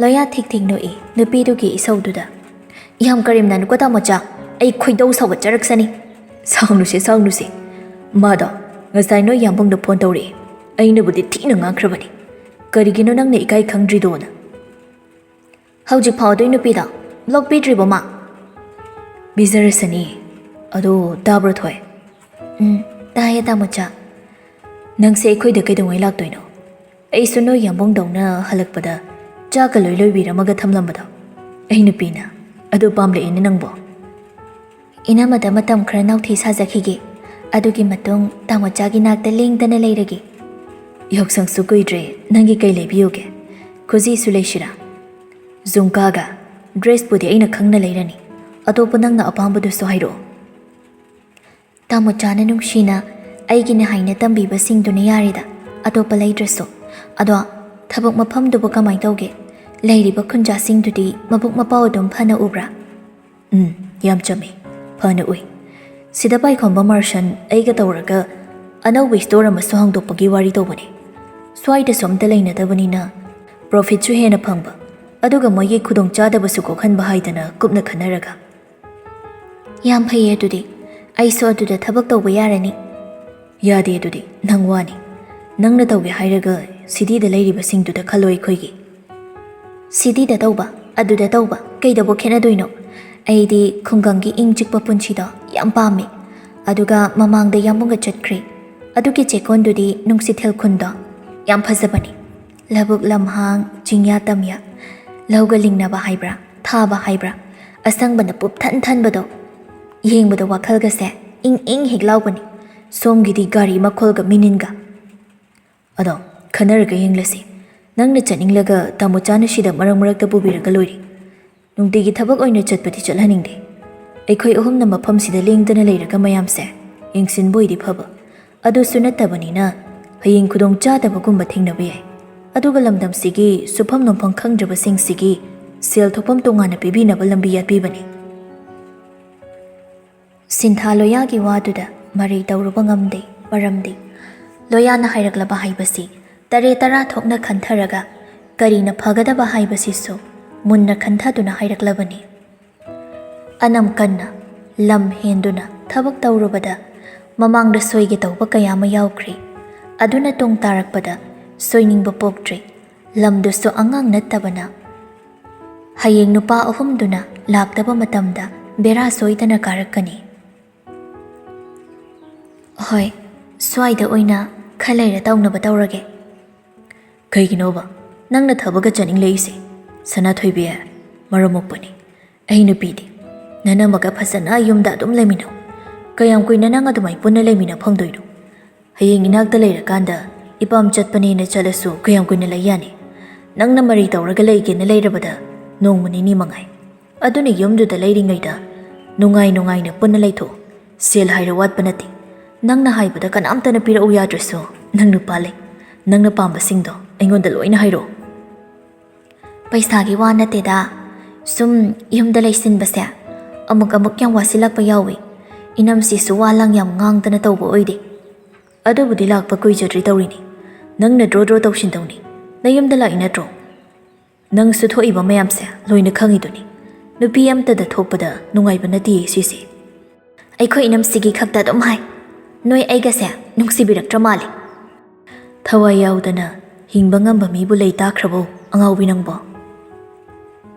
ꯂꯣꯌꯥ ꯊꯤꯛ ꯊꯤꯛ ꯅꯣꯛꯏ ꯅꯨꯄꯤꯗꯨꯒꯤ ꯏꯁꯧꯗꯨꯗ꯫ ꯌꯥꯝ ꯀꯔꯦꯝꯅꯅꯨꯀꯣ ꯇꯥꯃꯣꯆꯥ, ꯑꯩ ꯈꯣꯏꯗꯧ ꯁꯥꯎꯒꯠꯆꯔꯛꯁꯅꯤ꯫ ꯁꯥꯎꯅꯨꯁꯦ, ꯁꯥꯎꯅꯨꯁꯦ꯫ ꯃꯥꯗꯣ ꯉꯁꯥꯏ ꯅꯣꯏ ꯌꯥꯝꯕꯨꯡꯗ ꯐꯣꯟ ꯇꯧꯔꯛꯑꯦ꯫ ꯑꯩꯅꯕꯨꯗꯤ ꯊꯤꯅ ꯉꯥꯡꯈ꯭ꯔꯕꯅꯤ꯫ ꯀꯔꯤꯒꯤꯅꯣ ꯅꯪꯅ ꯏꯀꯥꯏ ꯈꯪꯗ꯭ꯔꯤꯗꯣꯅ? ꯍꯧꯖꯤꯛ ꯐꯥꯎ ꯑꯗꯨꯏ ꯅꯨꯄꯤꯗꯣ ꯕ꯭ꯂꯣꯛ ꯄꯤꯗ꯭ꯔꯤꯕꯣ ꯃꯥ? ꯄꯤꯖꯔꯁꯅꯤ꯫ ꯑꯗꯣ ꯇꯥꯕ꯭ꯔꯣ ꯊꯣꯏ? ꯎꯝ, ꯇꯥꯏꯌꯦ ꯇꯥꯃꯣꯆꯥ꯫ ꯅꯪꯁꯦ ꯑꯩꯈꯣꯏꯗ ꯀꯩꯗꯧꯉꯩ ꯂꯥꯛꯇꯣꯏꯅꯣ? ꯑꯩꯁꯨ ꯅꯣꯏ ꯌꯥꯝꯕꯨꯡꯗꯧꯅ ꯍꯜꯂꯛꯄꯗ ꯆꯥꯛꯀ ꯂꯣꯏ ꯂꯣꯏꯕꯤꯔꯝꯃꯒ ꯊꯝꯂꯝꯕꯗꯣ꯫ ꯑꯩ ꯅꯨꯄꯤꯅ ꯑꯗꯨ ꯄꯥꯝꯂꯛꯑꯦꯅꯦ ꯅꯪꯕꯣ꯫ ꯏꯅꯝꯃꯗ ꯃꯇꯝ ꯈꯔ ꯅꯥꯎꯊꯤ ꯁꯥꯖꯈꯤꯒꯦ꯫ ꯑꯗꯨꯒꯤ ꯃꯇꯨꯡ ꯇꯥꯃꯣꯆꯥꯒꯤ ꯅꯥꯛꯇ ꯂꯦꯡꯗꯅ ꯂꯩꯔꯒꯦ꯫ ꯌꯥꯎꯁꯪꯁꯨ ꯀꯨꯏꯗ꯭ꯔꯦ, ꯅꯪꯒꯤ ꯀꯩ ꯂꯩꯕꯤꯌꯨꯒꯦ? ꯈꯨꯖꯤꯁꯨ ꯂꯩꯁꯤꯔꯥ? ꯖꯨꯝꯀꯥꯒ ꯗ꯭ꯔꯦꯁꯄꯨꯗꯤ ꯑꯩꯅ ꯈꯪꯅ ꯂꯩꯔꯅꯤ꯫ ꯑꯇꯣꯞꯄ ꯅꯪꯅ ꯑꯄꯥꯝꯕꯗꯨꯁꯨ ꯍꯥꯏꯔꯛꯑꯣ꯫ ꯇꯥꯃꯣꯆꯥꯅ ꯅꯨꯡꯁꯤꯅ ꯑꯩꯒꯤꯅꯦ ꯍꯥꯏꯅ ꯇꯝꯕꯤꯕꯁꯤꯡꯗꯨꯅ ꯌꯥꯔꯦꯗ, ꯑꯇꯣꯞꯄ ꯂꯩꯗ꯭ꯔꯁꯨ꯫ ꯑꯗꯣ ꯊꯕꯛ ꯃꯐꯝꯗꯨꯕꯨ ꯀꯃꯥꯏ ꯇꯧꯒꯦ? ꯂꯩꯔꯤꯕ ꯈꯨꯟꯖꯥꯁꯤꯡꯗꯨꯗꯤ ꯃꯕꯨꯛ ꯃꯄꯥꯎ ꯑꯗꯨꯝ ꯐꯅ ꯎꯕ꯭ꯔꯥ? ꯎꯝ, ꯌꯥꯝ ꯆꯝꯃꯤ, ꯐꯅ ꯎꯏ꯫ ꯁꯤꯗ ꯄꯥꯏꯈꯣꯝꯕ ꯃꯥꯔꯁꯟ ꯑꯩꯒ ꯇꯧꯔꯒ ꯑꯅꯧꯕ ꯏꯁꯇꯣꯔ ꯑꯃꯁꯨ ꯍꯥꯡꯗꯣꯛꯄꯒꯤ ꯋꯥꯔꯤ ꯇꯧꯕꯅꯦ꯫ ꯁ꯭ꯋꯥꯏꯗꯁꯨ ꯑꯝꯇ ꯂꯩꯅꯗꯕꯅꯤꯅ ꯄ꯭ꯔꯣꯐꯤꯠꯁꯨ ꯍꯦꯟꯅ ꯐꯪꯕ, ꯑꯗꯨꯒ ꯃꯣꯏꯒꯤ ꯈꯨꯗꯣꯡꯆꯥꯗꯕꯁꯨ ꯀꯣꯛꯍꯟꯕ ꯍꯥꯏꯗꯅ ꯀꯨꯞꯅ ꯈꯟꯅꯔꯒ꯫ ꯌꯥꯝ ꯐꯩꯌꯦ ꯑꯗꯨꯗꯤ, ꯑꯩꯁꯨ ꯑꯗꯨꯗ ꯊꯕꯛ ꯇꯧꯕ ꯌꯥꯔꯅꯤ꯫ ꯌꯥꯗꯦ ꯑꯗꯨꯗꯤ, ꯅꯪ ꯋꯥꯅꯤ꯫ ꯅꯪꯅ ꯇꯧꯒꯦ ꯍꯥꯏꯔꯒ ꯁꯤꯇꯤꯗ ꯂꯩꯔꯤꯕꯁꯤꯡꯗꯨꯗ ꯈꯜꯂꯣ ꯑꯩꯈꯣꯏꯒꯤ꯫ ꯁꯤꯇꯤꯗ ꯇꯧꯕ, ꯑꯗꯨꯗ ꯇꯧꯕ, ꯀꯩꯗꯕꯨ ꯈꯦꯠꯅꯗꯣꯏꯅꯣ? ꯑꯩꯗꯤ ꯈꯨꯡꯒꯪꯒꯤ ꯏꯪ ꯆꯤꯛꯄ ꯄꯨꯟꯁꯤꯗꯣ ꯌꯥꯝ ꯄꯥꯝꯃꯤ꯫ ꯑꯗꯨꯒ ꯃꯃꯥꯡꯗ ꯌꯥꯝꯕꯨꯡꯒ ꯆꯠꯈ꯭ꯔꯦ꯫ ꯑꯗꯨꯒꯤ ꯆꯦꯛꯀꯣꯟꯗꯨꯗꯤ ꯅꯨꯡꯁꯤꯊꯦꯜ ꯈꯨꯟꯗꯣ ꯌꯥꯝ ꯐꯖꯕꯅꯤ꯫ ꯂꯧꯕꯨꯛ ꯂꯝꯍꯥꯡ, ꯆꯤꯡꯌꯥ ꯇꯝꯌꯥ, ꯂꯧꯒ ꯂꯤꯡꯅꯕ ꯍꯥꯏꯕ꯭ꯔꯥ, ꯊꯥꯕ ꯍꯥꯏꯕ꯭ꯔꯥ, ꯑꯁꯪꯕꯅ ꯄꯨꯞꯊꯟ ꯊꯟꯕꯗꯣ꯫ ꯌꯦꯡꯕꯗ ꯋꯥꯈꯜꯒꯁꯦ ꯏꯪ ꯏꯪ ꯍꯦꯛ ꯂꯥꯎꯕꯅꯤ꯫ ꯁꯣꯝꯒꯤꯗꯤ ꯒꯥꯔꯤ ꯃꯈꯣꯜꯒ ꯃꯤꯅꯤꯟꯒ꯫ ꯑꯗꯣ, ꯈꯟꯅꯔꯒ ꯌꯦꯡꯂꯁꯤ꯫ ꯅꯪꯅ ꯆꯠꯅꯤꯡꯂꯒ ꯇꯥꯃꯣꯆꯥꯅ ꯁꯤꯗ ꯃꯔꯛ ꯃꯔꯛꯇ ꯄꯨꯕꯤꯔꯒ ꯂꯣꯏꯔꯦ꯫ ꯅꯨꯡꯇꯤꯒꯤ ꯊꯕꯛ ꯑꯣꯏꯅ ꯆꯠꯄꯗꯤ ꯆꯠꯍꯟꯅꯤꯡꯗꯦ꯫ ꯑꯩꯈꯣꯏ ꯑꯍꯨꯝꯅ ꯃꯐꯝꯁꯤꯗ ꯂꯦꯡꯗꯅ ꯂꯩꯔꯒ ꯃꯌꯥꯝꯁꯦ ꯌꯦꯡꯁꯤꯟꯕ ꯑꯣꯏꯗꯤ ꯐꯕ꯫ ꯑꯗꯨꯁꯨ ꯅꯠꯇꯕꯅꯤꯅ ꯍꯌꯦꯡ ꯈꯨꯗꯣꯡ ꯆꯥꯗꯕꯒꯨꯝꯕ ꯊꯦꯡꯅꯕ ꯌꯥꯏ꯫ ꯑꯗꯨꯒ ꯂꯝꯗꯝꯁꯤꯒꯤ ꯁꯨꯐꯝ ꯅꯣꯝꯐꯝ ꯈꯪꯗ꯭ꯔꯕꯁꯤꯡꯁꯤꯒꯤ ꯁꯦꯜ ꯊꯣꯛꯐꯝ ꯇꯣꯉꯥꯟꯅ ꯄꯤꯕꯤꯅꯕ ꯂꯝꯕꯤ ꯌꯥꯠꯄꯤꯕꯅꯤ꯫ ꯁꯤꯟꯊꯥ ꯂꯣꯌꯥꯒꯤ ꯋꯥꯗꯨꯗ ꯃꯔꯩ ꯇꯧꯔꯨꯕ ꯉꯝꯗꯦ꯫ ꯃꯔꯝꯗꯤ ꯂꯣꯌꯥꯅ ꯍꯥꯏꯔꯛꯂꯕ ꯍꯥꯏꯕꯁꯤ ꯇꯔꯦ ꯇꯔꯥ ꯊꯣꯛꯅ ꯈꯟꯊꯔꯒ ꯀꯔꯤꯅ ꯐꯒꯗꯕ ꯍꯥꯏꯕꯁꯤꯁꯨ ꯃꯨꯟꯅ ꯈꯟꯊꯗꯨꯅ ꯍꯥꯏꯔꯛꯂꯕꯅꯤ꯫ ꯑꯅꯝ ꯀꯟꯅ ꯂꯝ ꯍꯦꯟꯗꯨꯅ ꯊꯕꯛ ꯇꯧꯔꯨꯕꯗ ꯃꯃꯥꯡꯗ ꯁꯣꯏꯒꯦ ꯇꯧꯕ ꯀꯌꯥ ꯑꯃ ꯌꯥꯎꯈ꯭ꯔꯦ꯫ ꯑꯗꯨꯅ ꯇꯨꯡ ꯇꯥꯔꯛꯄꯗ ꯁꯣꯏꯅꯤꯡꯕ ꯄꯣꯛꯇ꯭ꯔꯦ꯫ ꯂꯝꯗꯨꯁꯨ ꯑꯉꯥꯡ ꯅꯠꯇꯕꯅ ꯍꯌꯦꯡ ꯅꯨꯄꯥ ꯑꯍꯨꯝꯗꯨꯅ ꯂꯥꯛꯇꯕ ꯃꯇꯝꯗ ꯕꯦꯔꯥ ꯁꯣꯏꯗꯅ ꯀꯥꯔꯛꯀꯅꯤ꯫ ꯍꯣꯏ, ꯁ꯭ꯋꯥꯏꯗ ꯑꯣꯏꯅ ꯈꯔ ꯂꯩꯔ ꯇꯧꯅꯕ ꯇꯧꯔꯒꯦ꯫ ꯀꯩꯒꯤꯅꯣꯕ ꯅꯪꯅ ꯊꯕꯛꯀ ꯆꯠꯅꯤꯡꯂꯛꯏꯁꯦ? ꯁꯅꯥꯊꯣꯏꯕꯤ, ꯃꯔꯝ ꯃꯣꯛꯄꯅꯤ꯫ ꯑꯩ ꯅꯨꯄꯤꯗꯤ ꯅꯅꯝꯃꯒ ꯐꯖꯅ ꯌꯨꯝꯗ ꯑꯗꯨꯝ ꯂꯩꯃꯤꯟꯅꯧ꯫ ꯀꯌꯥꯝ ꯀꯨꯏꯅ ꯅꯪ ꯑꯗꯨꯃꯥꯏ ꯄꯨꯟꯅ ꯂꯩꯃꯤꯟꯅ ꯐꯪꯗꯣꯏꯅꯣ? ꯍꯌꯦꯡ ꯏꯅꯥꯛꯇ ꯂꯩꯔꯀꯥꯟꯗ ꯏꯄꯥꯝ ꯆꯠꯄꯅꯦꯅ ꯆꯠꯂꯁꯨ ꯀꯌꯥꯝ ꯀꯨꯏꯅ ꯂꯩ ꯌꯥꯅꯤ? ꯅꯪꯅ ꯃꯔꯩ ꯇꯧꯔꯒ ꯂꯩꯒꯦꯅ ꯂꯩꯔꯕꯗ ꯅꯣꯡꯃ ꯅꯤꯅꯤ ꯃꯉꯥꯏ꯫ ꯑꯗꯨꯅ ꯌꯨꯝꯗꯨꯗ ꯂꯩꯔꯤꯉꯩꯗ ꯅꯨꯡꯉꯥꯏ ꯅꯨꯡꯉꯥꯏꯅ ꯄꯨꯟꯅ ꯂꯩꯊꯣꯛꯎ꯫ ꯁꯦꯜ ꯍꯥꯏꯔ ꯋꯥꯠꯄ ꯅꯠꯇꯦ꯫ ꯅꯪꯅ ꯍꯥꯏꯕꯗ ꯀꯅꯥꯝꯇꯅ ꯄꯤꯔꯛꯎ ꯌꯥꯗ꯭ꯔꯁꯨ ꯅꯪ ꯅꯨꯄꯥ ꯂꯩ꯫ ꯅꯪꯅ ꯄꯥꯝꯕꯁꯤꯡꯗꯣ ꯑꯩꯉꯣꯟꯗ ꯂꯣꯏꯅ ꯍꯥꯏꯔꯛꯑꯣ꯫ ꯄꯩꯁꯥꯒꯤ ꯋꯥ ꯅꯠꯇꯦꯗ, ꯁꯨꯝ ꯌꯨꯝꯗ ꯂꯩꯁꯤꯟꯕꯁꯦ ꯑꯃꯨꯛ ꯑꯃꯨꯛ ꯌꯥꯝ ꯋꯥꯁꯤꯜꯂꯛꯄ ꯌꯥꯎꯏ꯫ ꯏꯅꯝꯁꯤꯁꯨ ꯋꯥ ꯂꯥꯡ ꯌꯥꯝ ꯉꯥꯡꯗꯅ ꯇꯧꯕ ꯑꯣꯏꯗꯦ꯫ ꯑꯗꯨꯕꯨꯗꯤ ꯂꯥꯛꯄ ꯀꯨꯏꯖꯗ꯭ꯔꯤ ꯇꯧꯔꯤꯅꯤ꯫ ꯅꯪꯅ ꯗ꯭ꯔꯣ ꯗ꯭ꯔꯣ ꯇꯧꯁꯤꯟꯗꯧꯅꯤ꯫ ꯅꯌꯨꯝꯗ ꯂꯥꯛꯏ ꯅꯠꯇ꯭ꯔꯣ? ꯅꯪꯁꯨ ꯊꯣꯛꯏꯕ ꯃꯌꯥꯝꯁꯦ ꯂꯣꯏꯅ ꯈꯪꯉꯤꯗꯨꯅꯤ꯫ ꯅꯨꯄꯤ ꯑꯝꯇꯗ ꯊꯣꯛꯄꯗ ꯅꯨꯡꯉꯥꯏꯕ ꯅꯠꯇꯦꯌꯦ ꯁꯤꯁꯦ꯫ ꯑꯩꯈꯣꯏ ꯏꯅꯝꯁꯤꯒꯤ ꯈꯛꯇ ꯑꯗꯨꯝ ꯍꯥꯏ꯫ ꯅꯣꯏ ꯑꯩꯒꯁꯦ ꯅꯨꯡꯁꯤꯕꯤꯔꯛꯇ꯭ꯔ ꯃꯥꯜꯂꯦ꯫ ꯊꯋꯥꯏ ꯌꯥꯎꯗꯅ ꯍꯤꯡꯕ ꯉꯝꯕ ꯃꯤꯕꯨ ꯂꯩ ꯇꯥꯈ꯭ꯔꯕꯣ, ꯑꯉꯥꯎꯕꯤ ꯅꯪꯕꯣ?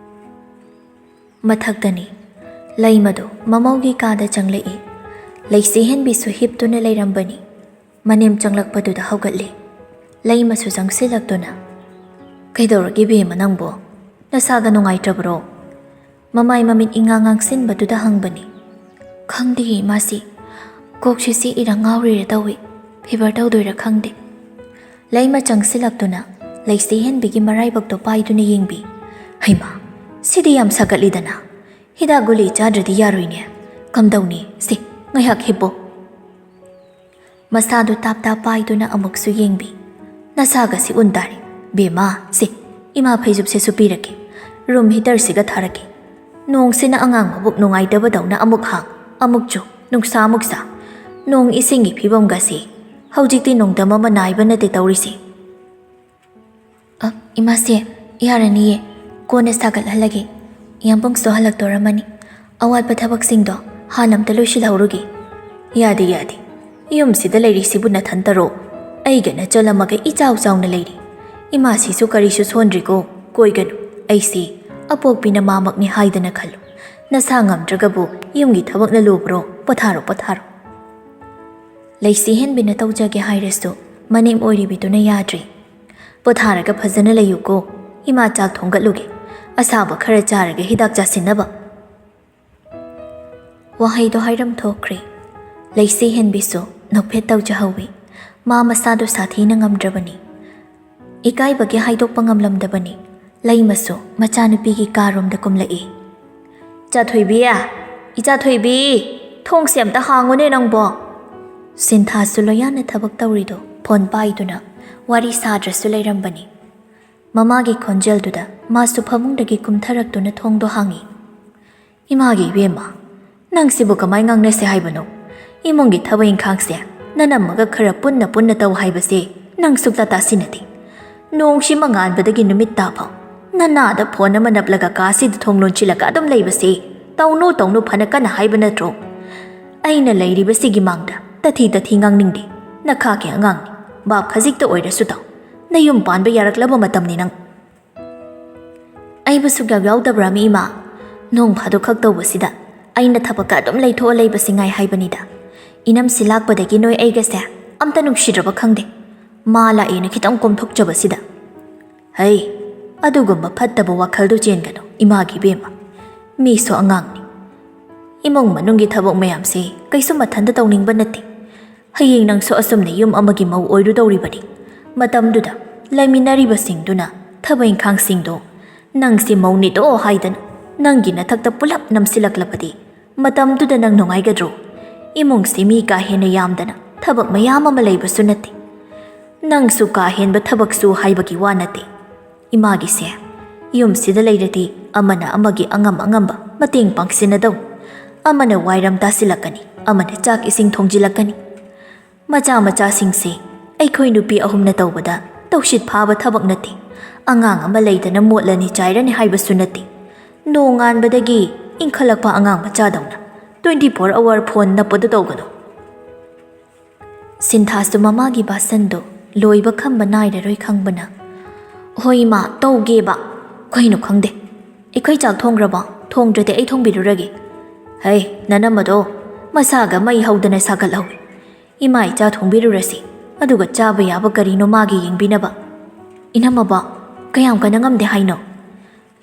ꯃꯊꯛꯇꯅꯤ꯫ ꯂꯩꯃꯗꯨ ꯃꯃꯧꯒꯤ ꯀꯥꯗ ꯆꯪꯂꯛꯏ꯫ ꯂꯩꯁꯤ ꯍꯦꯟꯕꯤꯁꯨ ꯍꯤꯞꯇꯨꯅ ꯂꯩꯔꯝꯕꯅꯤ꯫ ꯃꯅꯦꯝ ꯆꯪꯂꯛꯄꯗꯨꯗ ꯍꯧꯒꯠꯂꯤ꯫ ꯂꯩꯃꯁꯨ ꯆꯪꯁꯤꯜꯂꯛꯇꯨꯅ, "ꯀꯩꯗꯧꯔꯒꯦ ꯏꯕꯦꯝꯃ ꯅꯪꯕꯣ? ꯅꯁꯥꯒ ꯅꯨꯡꯉꯥꯏꯇ꯭ꯔꯕ꯭ꯔꯣ?" ꯃꯃꯥꯏ ꯃꯃꯤꯠ ꯏꯉꯥꯡ ꯉꯥꯡꯁꯤꯟꯕꯗꯨꯗ ꯍꯪꯕꯅꯤ꯫ "ꯈꯪꯗꯦꯌꯦ ꯏꯃꯥꯁꯤ, ꯀꯣꯛꯁꯤ ꯆꯤꯛꯏꯔ ꯉꯥꯎꯔꯤꯔ ꯇꯧꯏ꯫ ꯐꯤꯚꯔ ꯇꯧꯗꯣꯏꯔ ꯈꯪꯗꯦ꯫" ꯂꯩꯃ ꯆꯪꯁꯤꯜꯂꯛꯇꯨꯅ ꯂꯩꯁꯤ ꯍꯦꯟꯕꯤꯒꯤ ꯃꯔꯥꯏꯕꯛꯇꯣ ꯄꯥꯏꯗꯨꯅ ꯌꯦꯡꯕꯤ꯫ "ꯍꯩꯃꯥ, ꯁꯤꯗꯤ ꯌꯥꯝ ꯁꯥꯒꯠꯂꯤꯗꯅ꯫ ꯍꯤꯗꯥꯛ ꯒꯨꯂꯤ ꯆꯥꯗ꯭ꯔꯗꯤ ꯌꯥꯔꯣꯏꯅꯦ꯫ ꯀꯝꯗꯧꯅꯤ? ꯁꯤ, ꯉꯥꯏꯍꯥꯛ ꯍꯤꯞꯄꯣ꯫" ꯃꯁꯥꯗꯨ ꯇꯥꯞ ꯇꯥꯞ ꯄꯥꯏꯗꯨꯅ ꯑꯃꯨꯛꯁꯨ ꯌꯦꯡꯕꯤ꯫ "ꯅꯁꯥꯒꯁꯤ ꯎꯟ ꯇꯥꯔꯦ꯫ ꯕꯦꯝꯃ, ꯁꯦ, ꯏꯃꯥ ꯐꯩꯖꯨꯞꯁꯦ ꯁꯨꯞꯄꯤꯔꯛꯀꯦ꯫ ꯔꯨꯝ ꯍꯤꯇꯔꯁꯤꯒ ꯊꯥꯔꯛꯀꯦ꯫ ꯅꯣꯡꯁꯤꯅ ꯑꯉꯥꯡ ꯃꯕꯨꯛ ꯅꯨꯡꯉꯥꯏꯇꯕꯗꯧꯅ ꯑꯃꯨꯛ ꯍꯥꯡ, ꯑꯃꯨꯛ ꯆꯨ, ꯅꯨꯡꯁꯥ ꯑꯃꯨꯛ ꯁꯥ꯫ ꯅꯣꯡ ꯏꯁꯤꯡꯒꯤ ꯐꯤꯕꯝꯒꯁꯤ ꯍꯧꯖꯤꯛꯇꯤ ꯅꯣꯡꯗꯝ ꯑꯃ ꯅꯥꯏꯕ ꯅꯠꯇꯦ ꯇꯧꯔꯤꯁꯦ꯫" "ꯑ, ꯏꯃꯥꯁꯦ, ꯌꯥꯔꯅꯤꯌꯦ꯫ ꯀꯣꯟꯅ ꯁꯥꯒꯠꯍꯜꯂꯒꯦ꯫ ꯏꯌꯥꯝꯕꯨꯡꯁꯨ ꯍꯜꯂꯛꯇꯣꯔꯝꯃꯅꯤ꯫ ꯑꯋꯥꯠꯄ ꯊꯕꯛꯁꯤꯡꯗꯣ ꯍꯥꯟꯅ ꯑꯝꯇ ꯂꯣꯏꯁꯤꯜꯍꯧꯔꯨꯒꯦ꯫" "ꯌꯥꯗꯦ, ꯌꯥꯗꯦ꯫ ꯌꯨꯝꯁꯤꯗ ꯂꯩꯔꯤꯁꯤꯕꯨ ꯅꯊꯟꯇꯔꯣ? ꯑꯩꯒ ꯅꯆꯜ ꯑꯃꯒ ꯏꯆꯥꯎ ꯆꯥꯎꯅ ꯂꯩꯔꯤ꯫ ꯏꯃꯥꯁꯤꯁꯨ ꯀꯔꯤꯁꯨ ꯁꯣꯟꯗ꯭ꯔꯤꯀꯣ꯫ ꯀꯣꯏꯒꯅꯨ꯫ ꯑꯩꯁꯤ ꯑꯄꯣꯛꯄꯤ ꯅꯃꯥꯃꯛꯅꯤ ꯍꯥꯏꯗꯅ ꯈꯜꯂꯨ꯫ ꯅꯁꯥ ꯉꯝꯗ꯭ꯔꯒꯕꯨ ꯌꯨꯝꯒꯤ ꯊꯕꯛꯅ ꯂꯨꯕ꯭ꯔꯣ? ꯄꯣꯊꯥꯔꯣ, ꯄꯣꯊꯥꯔꯣ꯫" ꯂꯩꯁꯤ ꯍꯦꯟꯕꯤꯅ ꯇꯧꯖꯒꯦ ꯍꯥꯏꯔꯁꯨ ꯃꯅꯦꯝ ꯑꯣꯏꯔꯤꯕꯤꯗꯨꯅ ꯌꯥꯗ꯭ꯔꯦ꯫ "ꯄꯣꯊꯥꯔꯒ ꯐꯖꯅ ꯂꯩꯌꯨꯀꯣ꯫ ꯏꯃꯥ ꯆꯥꯛ ꯊꯣꯡꯒꯠꯂꯨꯒꯦ꯫ ꯑꯁꯥꯕ ꯈꯔ ꯆꯥꯔꯒ ꯍꯤꯗꯥꯛ ꯆꯥꯁꯤꯟꯅꯕ꯫" ꯋꯥꯍꯩꯗꯣ ꯍꯥꯏꯔꯝ ꯊꯣꯛꯈ꯭ꯔꯦ꯫ ꯂꯩꯁꯤ ꯍꯦꯟꯕꯤꯁꯨ ꯅꯣꯛꯐꯦꯠ ꯇꯧꯖꯍꯧꯋꯤ꯫ ꯃꯥ ꯃꯁꯥꯗꯣ ꯁꯥꯊꯤꯅ ꯉꯝꯗ꯭ꯔꯕꯅꯤ꯫ ꯏꯀꯥꯏꯕꯒꯤ ꯍꯥꯏꯗꯣꯛꯄ ꯉꯝꯂꯝꯗꯕꯅꯤ꯫ ꯂꯩꯃꯁꯨ ꯃꯆꯥꯅꯨꯄꯤꯒꯤ ꯀꯥꯔꯣꯝꯗ ꯀꯨꯝꯂꯛꯏ꯫ "ꯏꯆꯥ ꯊꯣꯏꯕꯤ! ꯏꯆꯥ ꯊꯣꯏꯕꯤ! ꯊꯣꯡꯁꯦ ꯑꯝꯇ ꯍꯥꯡꯉꯨꯅꯦ ꯅꯪꯕꯣ!" ꯁꯤꯟꯊꯥꯁꯨ ꯂꯣꯌꯥꯅ ꯊꯕꯛ ꯇꯧꯔꯤꯗꯣ ꯐꯣꯟ ꯄꯥꯏꯗꯨꯅ ꯋꯥꯔꯤ ꯁꯥꯗ꯭ꯔꯁꯨ ꯂꯩꯔꯝꯕꯅꯤ꯫ ꯃꯃꯥꯒꯤ ꯈꯣꯟꯖꯦꯜꯗꯨꯗ ꯃꯥꯁꯨ ꯐꯃꯨꯡꯗꯒꯤ ꯀꯨꯝꯊꯔꯛꯇꯨꯅ ꯊꯣꯡꯗꯣ ꯍꯥꯡꯉꯤ꯫ "ꯏꯃꯥꯒꯤ ꯏꯕꯦꯝꯃ, ꯅꯪꯁꯤꯕꯨ ꯀꯃꯥꯏ ꯉꯥꯡꯅꯁꯦ ꯍꯥꯏꯕꯅꯣ? ꯏꯃꯨꯡꯒꯤ ꯊꯕꯛ ꯏꯪꯈꯥꯡꯁꯦ ꯅꯅꯝꯃꯒ ꯈꯔ ꯄꯨꯟꯅ ꯄꯨꯟꯅ ꯇꯧ ꯍꯥꯏꯕꯁꯦ ꯅꯪ ꯁꯨꯛꯇꯥ ꯇꯥꯁꯤꯟꯅꯗꯦ꯫ ꯅꯣꯡꯁꯤꯃ ꯉꯥꯟꯕꯗꯒꯤ ꯅꯨꯃꯤꯠ ꯇꯥꯐꯥꯎ ꯅꯅꯥꯗ ꯐꯣꯟ ꯑꯃ ꯅꯞꯂꯒ ꯀꯥꯁꯤꯗ ꯊꯣꯡ ꯂꯣꯟꯁꯤꯜꯂꯒ ꯑꯗꯨꯝ ꯂꯩꯕꯁꯦ ꯇꯧꯅꯨ, ꯇꯧꯅꯨ ꯐꯅ ꯀꯟꯅ ꯍꯥꯏꯕ ꯅꯠꯇ꯭ꯔꯣ? ꯑꯩꯅ ꯂꯩꯔꯤꯕꯁꯤꯒꯤ ꯃꯥꯡꯗ ꯇꯊꯤ ꯇꯊꯤ ꯉꯥꯡꯅꯤꯡꯗꯦ꯫ ꯅꯈꯥꯒꯤ ꯑꯉꯥꯡꯅꯤ, ꯚꯥꯞ ꯈꯖꯤꯛꯇ ꯑꯣꯏꯔꯁꯨ ꯇꯥꯎ꯫ ꯅꯌꯨꯝ ꯄꯥꯟꯕ ꯌꯥꯔꯛꯂꯕ ꯃꯇꯝꯅꯤ ꯅꯪ꯫" "ꯑꯩꯕꯨ ꯁꯨꯛꯌꯥꯎ ꯌꯥꯎꯗꯕ꯭ꯔꯥꯃꯤ ꯏꯃꯥ? ꯅꯣꯡ ꯐꯥꯗꯣꯛ ꯈꯛ ꯇꯧꯕꯁꯤꯗ ꯑꯩꯅ ꯊꯕꯛꯀ ꯑꯗꯨꯝ ꯂꯩꯊꯣꯛꯑ ꯂꯩꯕꯁꯤ ꯉꯥꯏ ꯍꯥꯏꯕꯅꯤꯗ꯫ ꯏꯅꯝꯁꯤ ꯂꯥꯛꯄꯗꯒꯤ ꯅꯣꯏ ꯑꯩꯒꯁꯦ ꯑꯝꯇ ꯅꯨꯡꯁꯤꯗ꯭ꯔꯕ ꯈꯪꯗꯦ꯫ ꯃꯥ ꯂꯥꯛꯑꯦꯅ ꯈꯤꯇꯪ ꯀꯣꯝꯊꯣꯛꯆꯕꯁꯤꯗ꯫" "ꯍꯩ, ꯑꯗꯨꯒꯨꯝꯕ ꯐꯠꯇꯕ ꯋꯥꯈꯜꯗꯨ ꯆꯦꯟꯒꯅꯨ ꯏꯃꯥꯒꯤ ꯏꯕꯦꯝꯃ꯫ ꯃꯤꯁꯨ ꯑꯉꯥꯡꯅꯤ꯫ "ꯏꯃꯨꯡ ꯃꯅꯨꯡꯒꯤ ꯊꯕꯛ ꯃꯌꯥꯝꯁꯦ ꯀꯩꯁꯨ ꯃꯊꯟꯇ ꯇꯧꯅꯤꯡꯕ ꯅꯠꯇꯦ꯫ ꯍꯌꯦꯡ ꯅꯪꯁꯨ ꯑꯁꯨꯝꯅ ꯌꯨꯝ ꯑꯃꯒꯤ ꯃꯧ ꯑꯣꯏꯔꯨꯗꯧꯔꯤꯕꯅꯤ꯫ ꯃꯇꯝꯗꯨꯗ ꯂꯩꯃꯤꯟꯅꯔꯤꯕꯁꯤꯡꯗꯨꯅ ꯊꯕꯛ ꯏꯪꯈꯥꯡꯁꯤꯡꯗꯣ ꯅꯪꯁꯦ ꯃꯧꯅꯤꯗꯣ ꯍꯥꯏꯗꯅ ꯅꯪꯒꯤ ꯅꯊꯛꯇ ꯄꯨꯂꯞ ꯅꯝꯁꯤꯜꯂꯛꯂꯕꯗꯤ ꯃꯇꯝꯗꯨꯗ ꯅꯪ ꯅꯨꯡꯉꯥꯏꯒꯗ꯭ꯔꯣ? ꯏꯃꯨꯡꯁꯤ ꯃꯤ ꯀꯥ ꯍꯦꯟꯅ ꯌꯥꯝꯗꯅ ꯊꯕꯛ ꯃꯌꯥꯝ ꯑꯃ ꯂꯩꯕꯁꯨ ꯅꯠꯇꯦ꯫ ꯅꯪꯁꯨ ꯀꯥ ꯍꯦꯟꯕ ꯊꯕꯛꯁꯨ ꯍꯥꯏꯕꯒꯤ ꯋꯥ ꯅꯠꯇꯦ꯫ ꯏꯃꯥꯒꯤꯁꯦ ꯌꯨꯝꯁꯤꯗ ꯂꯩꯔꯗꯤ ꯑꯃꯅ ꯑꯃꯒꯤ ꯑꯉꯝ ꯑꯉꯝꯕ ꯃꯇꯦꯡ ꯄꯥꯡꯁꯤꯟꯅꯗꯧ, ꯑꯃꯅ ꯋꯥꯏꯔꯝ ꯇꯥꯁꯤꯜꯂꯛꯀꯅꯤ, ꯑꯃꯅ ꯆꯥꯛ ꯏꯁꯤꯡ ꯊꯣꯡꯖꯤꯜꯂꯛꯀꯅꯤ꯫ ꯃꯆꯥ ꯃꯆꯥꯁꯤꯡꯁꯦ ꯑꯩꯈꯣꯏ ꯅꯨꯄꯤ ꯑꯍꯨꯝꯅ ꯇꯧꯕꯗ ꯇꯧꯁꯤꯠ ꯐꯥꯕ ꯊꯕꯛ ꯅꯠꯇꯦ꯫ ꯑꯉꯥꯡ ꯑꯃ ꯂꯩꯗꯅ ꯃꯣꯠꯂꯅꯤ ꯆꯥꯏꯔꯅꯤ ꯍꯥꯏꯕꯁꯨ ꯅꯠꯇꯦ꯫ ꯅꯣꯡꯉꯥꯟꯕꯗꯒꯤ ꯏꯟꯈꯠꯂꯛꯄ ꯑꯉꯥꯡ ꯃꯆꯥꯗꯧꯅ twenty four hour phone ꯅꯞꯄꯗꯨ ꯇꯧꯒꯅꯨ꯫" ꯁꯤꯟꯊꯥꯁꯨ ꯃꯃꯥꯒꯤ ꯚꯥꯁꯟꯗꯣ ꯂꯣꯏꯕ ꯈꯝꯕ ꯅꯥꯏꯔꯔꯣꯏ ꯈꯪꯕꯅ, "ꯍꯣꯏ ꯏꯃꯥ, ꯇꯧꯒꯦꯕ꯫ ꯀꯩꯅꯣ ꯈꯪꯗꯦ, ꯑꯩꯈꯣꯏ ꯆꯥꯛ ꯊꯣꯡꯈ꯭ꯔꯕꯣ? ꯊꯣꯡꯗ꯭ꯔꯗꯤ ꯑꯩ ꯊꯣꯡꯕꯤꯔꯨꯔꯒꯦ꯫" "ꯍꯩ, ꯅꯅꯝꯃꯗꯣ ꯃꯁꯥꯒ ꯃꯩ ꯍꯧꯗꯅ ꯁꯥꯒꯠꯍꯧꯏ꯫ ꯏꯃꯥ ꯏꯆꯥ ꯊꯣꯡꯕꯤꯔꯨꯔꯁꯤ, ꯑꯗꯨꯒ ꯆꯥꯕ ꯌꯥꯕ ꯀꯔꯤꯅꯣ ꯃꯥꯒꯤ ꯌꯦꯡꯕꯤꯅꯕ꯫" "ꯏꯅꯝꯃꯕꯣ, ꯀꯌꯥꯝ ꯀꯟꯅ ꯉꯝꯗꯦ ꯍꯥꯏꯅꯣ?"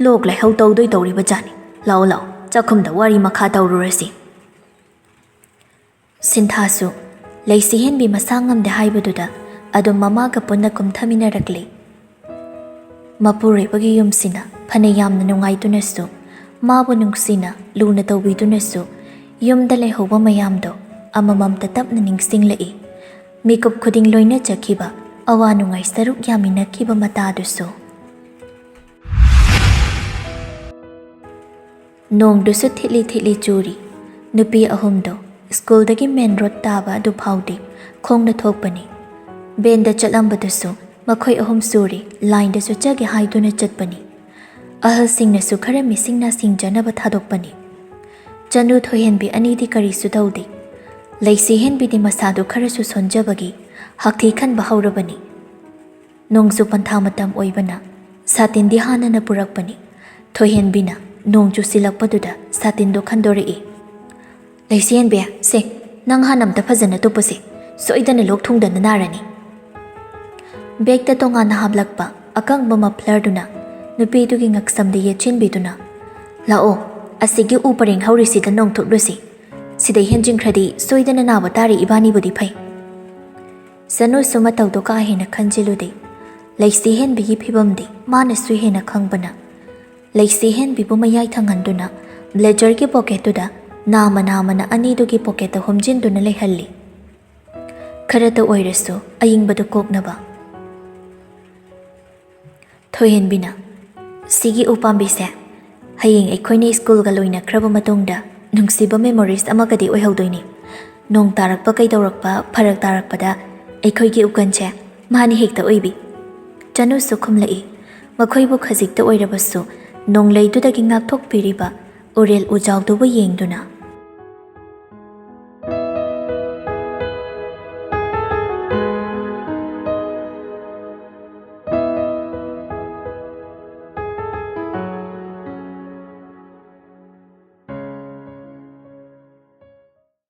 "ꯂꯣꯛ ꯂꯥꯏꯍꯧ ꯇꯧꯗꯣꯏ ꯇꯧꯔꯤꯕ ꯖꯥꯠꯅꯤ꯫ ꯂꯥꯛꯑꯣ ꯂꯥꯛꯑꯣ, ꯆꯥꯛꯈꯨꯝꯗ ꯋꯥꯔꯤ ꯃꯈꯥ ꯇꯧꯔꯨꯔꯁꯤ꯫" ꯁꯤꯟꯊꯥꯁꯨ ꯂꯩꯁꯤꯍꯦꯟꯕꯤ ꯃꯁꯥ ꯉꯝꯗꯦ ꯍꯥꯏꯕꯗꯨꯗ ꯑꯗꯨꯝ ꯃꯃꯥꯒ ꯄꯨꯟꯅ ꯀꯨꯝꯊꯃꯤꯟꯅꯔꯛꯂꯤ꯫ ꯃꯄꯨꯔꯣꯏꯕꯒꯤ ꯌꯨꯝꯁꯤꯅ ꯐꯅ ꯌꯥꯝꯅ ꯅꯨꯡꯉꯥꯏꯗꯨꯅꯁꯨ, ꯃꯥꯕꯨ ꯅꯨꯡꯁꯤꯅ ꯂꯨꯅ ꯇꯧꯕꯤꯗꯨꯅꯁꯨ, ꯌꯨꯝꯗ ꯂꯩꯍꯧꯕ ꯃꯌꯥꯝꯗꯣ ꯑꯃꯃꯝꯇ ꯇꯞꯅ ꯅꯤꯡꯁꯤꯡꯂꯛꯏ꯫ ꯃꯤꯀꯨꯞ ꯈꯨꯗꯤꯡ ꯂꯣꯏꯅ ꯆꯠꯈꯤꯕ, ꯑꯋꯥ ꯅꯨꯡꯉꯥꯏ ꯁꯔꯨꯛ ꯌꯥꯃꯤꯟꯅꯈꯤꯕ ꯃꯇꯥꯗꯨꯁꯨ꯫ ꯅꯣꯡꯗꯨꯁꯨ ꯊꯤꯠꯂꯤ ꯊꯤꯠꯂꯤ ꯆꯨꯔꯤ꯫ ꯅꯨꯄꯤ ꯑꯍꯨꯝꯗꯣ ꯁ꯭ꯀꯨꯜꯗꯒꯤ ꯃꯦꯟ ꯔꯣꯗ ꯇꯥꯕ ꯑꯗꯨ ꯐꯥꯎꯗꯤ ꯈꯣꯡꯅ ꯊꯣꯛꯄꯅꯤ꯫ ꯚꯦꯟꯗ ꯆꯠꯂꯝꯕꯗꯨꯁꯨ ꯃꯈꯣꯏ ꯑꯍꯨꯝ ꯁꯨꯔꯤ ꯂꯥꯏꯟꯗ ꯆꯠꯆꯒꯦ ꯍꯥꯏꯗꯨꯅ ꯆꯠꯄꯅꯤ꯫ ꯑꯍꯜꯁꯤꯡꯅꯁꯨ ꯈꯔ ꯃꯤꯁꯤꯡ ꯅꯥꯁꯤꯡꯖꯅꯕ ꯊꯥꯗꯣꯛꯄꯅꯤ꯫ ꯆꯅꯨ ꯊꯣꯏꯍꯦꯟꯕꯤ ꯑꯅꯤꯗꯤ ꯀꯔꯤꯁꯨ ꯇꯧꯗꯦ꯫ ꯂꯩꯁꯤꯍꯦꯟꯕꯤꯗꯤ ꯃꯁꯥꯗꯨ ꯈꯔꯁꯨ ꯁꯣꯟꯖꯕꯒꯤ ꯍꯥꯛꯊꯤ ꯈꯟꯕ ꯍꯧꯔꯕꯅꯤ꯫ ꯅꯣꯡꯖꯨ ꯄꯟꯊꯥ ꯃꯇꯝ ꯑꯣꯏꯕꯅ ꯁꯥꯇꯤꯟꯗꯤ ꯍꯥꯟꯅꯅ ꯄꯨꯔꯛꯄꯅꯤ꯫ ꯊꯣꯏꯍꯦꯟꯕꯤꯅ ꯅꯣꯡ ꯆꯨꯁꯤꯜꯂꯛꯄꯗꯨꯗ ꯁꯥꯇꯤꯟꯗꯣ ꯈꯟꯗꯣꯔꯛꯏ꯫ "ꯂꯩꯁꯦꯟꯕꯤ, ꯁꯦ, ꯅꯪ ꯍꯥꯟꯅ ꯑꯝꯇ ꯐꯖꯅ ꯇꯨꯞꯄꯨꯁꯦ, ꯁꯣꯏꯗꯅ ꯂꯣꯛ ꯊꯨꯡꯗꯅ ꯅꯥꯔꯅꯤ꯫" ꯕꯦꯒꯇ ꯇꯣꯉꯥꯟꯅ ꯍꯥꯞꯂꯛꯄ ꯑꯀꯪꯕ ꯃꯐ꯭ꯂꯔꯗꯨꯅ ꯅꯨꯄꯤꯗꯨꯒꯤ ꯉꯛꯁꯝꯗ ꯌꯦꯠꯁꯤꯟꯕꯤꯗꯨꯅ, "ꯂꯥꯛꯑꯣ, "ꯑꯁꯤꯒꯤ ꯎ ꯄꯔꯦꯡ ꯍꯧꯔꯤꯁꯤꯗ ꯅꯣꯡꯊꯨꯞꯂꯨꯁꯤ꯫ ꯁꯤꯗꯩ ꯍꯦꯟꯖꯤꯟꯈ꯭ꯔꯗꯤ ꯁꯣꯏꯗꯅ ꯅꯥꯕ ꯇꯥꯔꯦ, ꯏꯕꯥꯅꯤꯕꯨꯗꯤ ꯐꯩ꯫" ꯆꯅꯨꯁꯨ ꯃꯇꯧꯗꯣ ꯀꯥ ꯍꯦꯟꯅ ꯈꯟꯖꯤꯜꯂꯨꯗꯦ꯫ ꯂꯩꯁꯤ ꯍꯦꯟꯕꯤꯒꯤ ꯐꯤꯕꯝꯗꯤ ꯃꯥꯅꯁꯨ ꯍꯦꯟꯅ ꯈꯪꯕꯅ, ꯂꯩꯁꯤ ꯍꯦꯟꯕꯤꯕꯨ ꯃꯌꯥꯏ ꯊꯪꯍꯟꯗꯨꯅ ꯕ꯭ꯂꯦꯖꯔꯒꯤ ꯄꯣꯀꯦꯠꯇꯨꯗ ꯅꯥꯃ ꯅꯥꯃꯅ ꯑꯅꯤꯗꯨꯒꯤ ꯄꯣꯀꯦꯠꯇ ꯍꯨꯝꯖꯤꯟꯗꯨꯅ ꯂꯩꯍꯜꯂꯤ꯫ ꯈꯔꯇ ꯑꯣꯏꯔꯁꯨ ꯑꯏꯪꯕꯗꯨ ꯀꯣꯛꯅꯕ꯫ ꯊꯣꯏꯍꯦꯟꯕꯤꯅ, "ꯁꯤꯒꯤ ꯎ ꯄꯥꯝꯕꯤꯁꯦ ꯍꯌꯦꯡ ꯑꯩꯈꯣꯏꯅ ꯁ꯭ꯀꯨꯜꯒ ꯂꯣꯏꯅꯈ꯭ꯔꯕ ꯃꯇꯨꯡꯗ ꯅꯨꯡꯁꯤꯕ ꯃꯦꯃꯣꯔꯤꯁ ꯑꯃꯒꯗꯤ ꯑꯣꯏꯍꯧꯗꯣꯏꯅꯤ꯫ ꯅꯣꯡ ꯇꯥꯔꯛꯄ ꯀꯩꯗꯧꯔꯛꯄ ꯐꯔꯛ ꯇꯥꯔꯛꯄꯗ ꯑꯩꯈꯣꯏꯒꯤ ꯎꯀꯟꯁꯦ ꯃꯥꯅ ꯍꯦꯛꯇ ꯑꯣꯏꯕꯤ꯫" ꯆꯅꯨꯁꯨ ꯈꯨꯝꯂꯛꯏ꯫ ꯃꯈꯣꯏꯕꯨ ꯈꯖꯤꯛꯇ ꯑꯣꯏꯔꯕꯁꯨ ꯅꯣꯡꯂꯩꯗꯨꯗꯒꯤ ꯉꯥꯛꯊꯣꯛꯄꯤꯔꯤꯕ ꯎꯔꯦꯜ ꯎꯖꯥꯎꯗꯨꯕꯨ ꯌꯦꯡꯗꯨꯅ꯫